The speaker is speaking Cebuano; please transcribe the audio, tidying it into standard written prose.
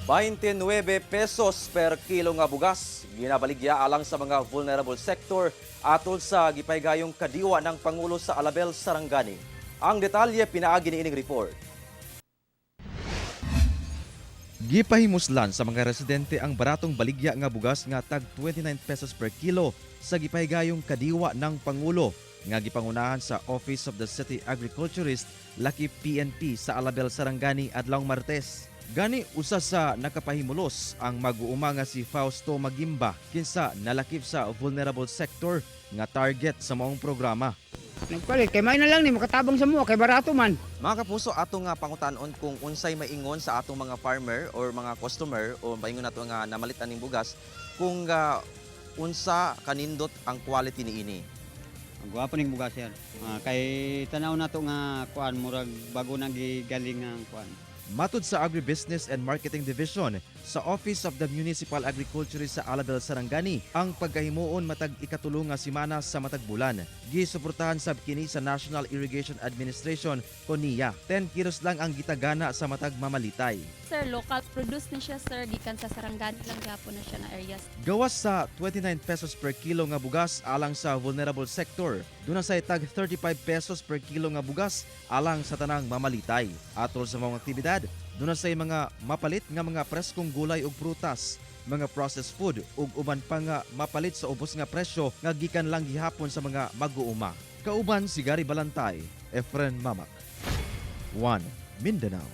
29 pesos per kilo nga bugas ginabaligya alang sa mga vulnerable sector atol sa gipahigayong kadiwa ng Pangulo sa Alabel, Sarangani. Ang detalye pinaagi niining report. Gipahimuslan sa mga residente ang baratong baligya nga bugas nga tag 29 pesos per kilo sa gipahigayong kadiwa ng Pangulo nga gipangunahan sa Office of the City Agriculturist, Lakip PNP sa Alabel, Sarangani adlawng Martes. Gani usa sa nakapahimulos ang mag-uuma nga si Fausto Magimba, kinsa nalakip sa vulnerable sector nga target sa maong programa. Nagpalit, kay may na lang ni makatabang sa mo, kay barato man. Mga kapuso, ato nga pangutanon kung unsay maingon sa atong mga farmer or mga customer o maingon nato nga namalit aning bugas kung unsa kanindot ang quality niini. Ang gwapo ning bugas, sir. Kay tanaw na to nga kuan, murag bago nang gigaling ang kuan. Matud sa Agribusiness and Marketing Division sa Office of the Municipal Agriculturist sa Alabel, Sarangani, ang pagkahimuon matag ikatulo nga simana sa matag bulan. Gisuportahan sab kini sa National Irrigation Administration kon NIA. 10 kilos lang ang gitagana sa matag mamalitay. Sir, local produce ni siya, sir, gikan sa Sarangani lang gyapon na siya na areas. Gawas sa 29 pesos per kilo nga bugas alang sa vulnerable sector, duna say tag 35 pesos per kilo nga bugas alang sa tanang mamalitay. Atol sa maong aktibidad, duna say mga mapalit nga mga preskong gulay ug prutas, mga processed food ug uban pa nga mapalit sa ubos nga presyo nga gikan lang gihapon sa mga mag-uuma. Kauban si Gary Balantay, Efren Mamak. 1 Mindanao.